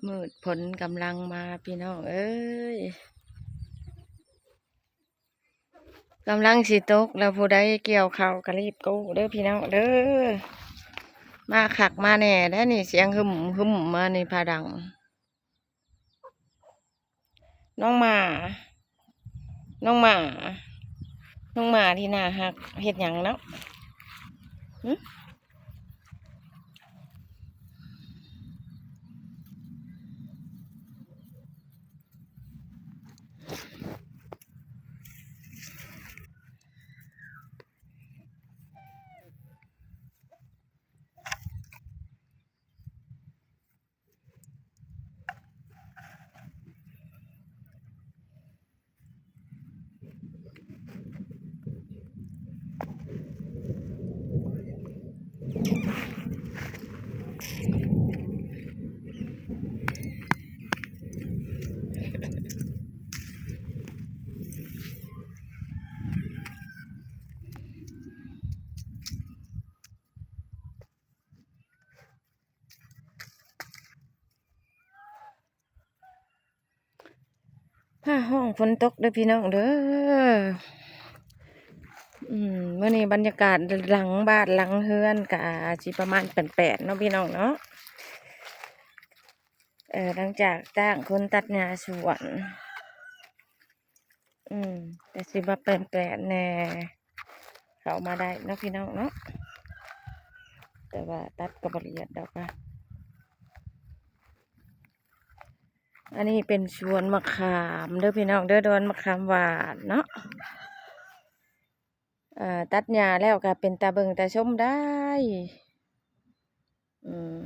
ມືດຝົນກຳລັງມາພີ່ນ້ອງເອີຍ ກຳລັງຊິຕົກແລ້ວ ຜູ້ໃດກ່ຽວເຂົ້າກໍລີບກູ້ເດີພີ່ນ້ອງເດີ. ມາຄັກມາແນ່ແລ້ວນີ້ ສຽງຫຶມໆມານີ້ ພາດັງ. ນ້ອງໝາ ນ້ອງໝາ ນ້ອງໝາທີ່ໜ້າຮັກ ເຮັດຫຍັງເນາະ? ຫຶ? ຟ້າຮ້ອງຝົນຕົກເດີພີ່ນ້ອງເດີ. ອືມ ມື້ນີ້ບັນຍາກາດຫຼັງບ້ານຫຼັງເຮືອນກະຊິປະມານແປດໆເນາະພີ່ນ້ອງເນາະ. ເອີ ຫຼັງຈາກຈ້າງຄົນຕັດຫຍ້າສວນ ອືມ ກະຊິມາແປດໆແດ່ ເຂົ້າມາໄດ້ເນາະພີ່ນ້ອງເນາະ. ແຕ່ວ່າຕັດກໍບໍ່ລະອຽດດອກວ່າ ອັນນີ້ເປັນສວນມະຂາມເດີພີ່ນ້ອງເດີ ດອນມະຂາມຫວານເນາະ. ເອີ ຕັດຫຍ້າແລ້ວກໍເປັນຕາເບິ່ງຕາຊົມໄດ້. ອືມ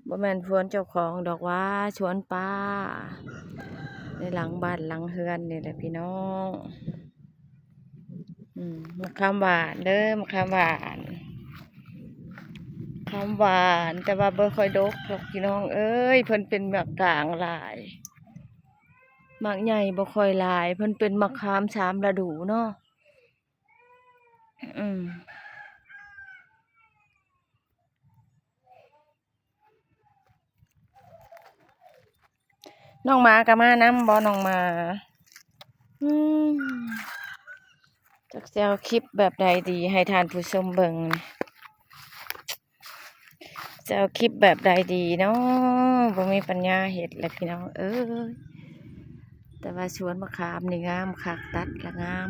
ບໍ່ແມ່ນສວນເຈົ້າຂອງດອກຫວາ ສວນປ້າ ໃນຫຼັງບ້ານຫຼັງເຮືອນນີ້ແຫຼະພີ່ນ້ອງ. ອືມ ມະຂາມຫວານເດີ ມະຂາມຫວານ ຂາມຫວານ ແຕ່ວ່າບໍ່ຄ່ອຍດົກດອກພີ່ນ້ອງເອີຍ ເພິ່ນເປັນໝາກກາງຫຼາຍ ໝາກໃຫຍ່ບໍ່ຄ່ອຍຫຼາຍ ເພິ່ນເປັນໝາກຂາມສາມລະດູເນາະ. ອືມ ນ້ອງໝາກໍມານຳບໍ່ ນ້ອງໝາ? ອືມ ຈັກຊິເອົາຄລິບແບບໃດດີໃຫ້ທ່ານຜູ້ຊົມເບິ່ງ? ຈະເອົາຄລິບແບບໃດດີເນາະ ບໍ່ມີປັນຍາເຮັດແຫຼະພີ່ນ້ອງເອີຍ. ແຕ່ວ່າສວນມະຂາມນີ້ງາມຄັກ ຕັດລະງາມ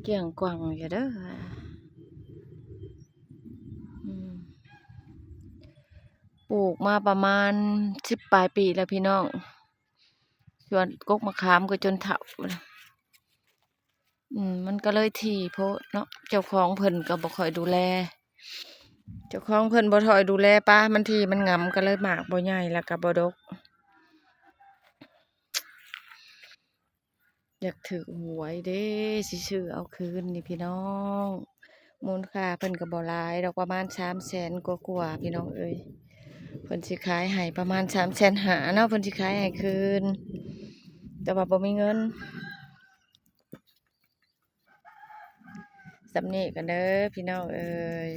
ກວ້າງຂວາງຢູ່ເດີ. ອືມ ປູກມາປະມານສິບປາຍປີແລ້ວພີ່ນ້ອງ ສວນກົກມະຂາມກໍຈົນເຖົ້າ. ອືມ ມັນກໍເລີຍຖີ່ໂພດເນາະ ເຈົ້າຂອງເພິ່ນກໍບໍ່ຄ່ອຍດູແລ ເຈົ້າຂອງເພິ່ນບໍ່ຄ່ອຍດູແລ ປະມັນຖີ່ມັນຫງຳ ກໍເລີຍໝາກບໍ່ໃຫຍ່ ແລ້ວກໍບໍ່ດົກ. ຢາກຖືກຫວຍເດ້ ຊິຊື້ເອົາຄືນນີ້ພີ່ນ້ອງ. ມູນຄ່າເພິ່ນກໍບໍ່ຫຼາຍດອກ ປະມານສາມແສນກວ່າໆ ພີ່ນ້ອງເອີຍ. ເພິ່ນຊິຂາຍໃຫ້ປະມານສາມແສນຫ້າເນາະ ເພິ່ນຊິຂາຍໃຫ້ຄືນ ແຕ່ວ່າບໍ່ມີເງິນ. ສ່ຳນີ້ກັນເດີພີ່ນ້ອງເອີຍ.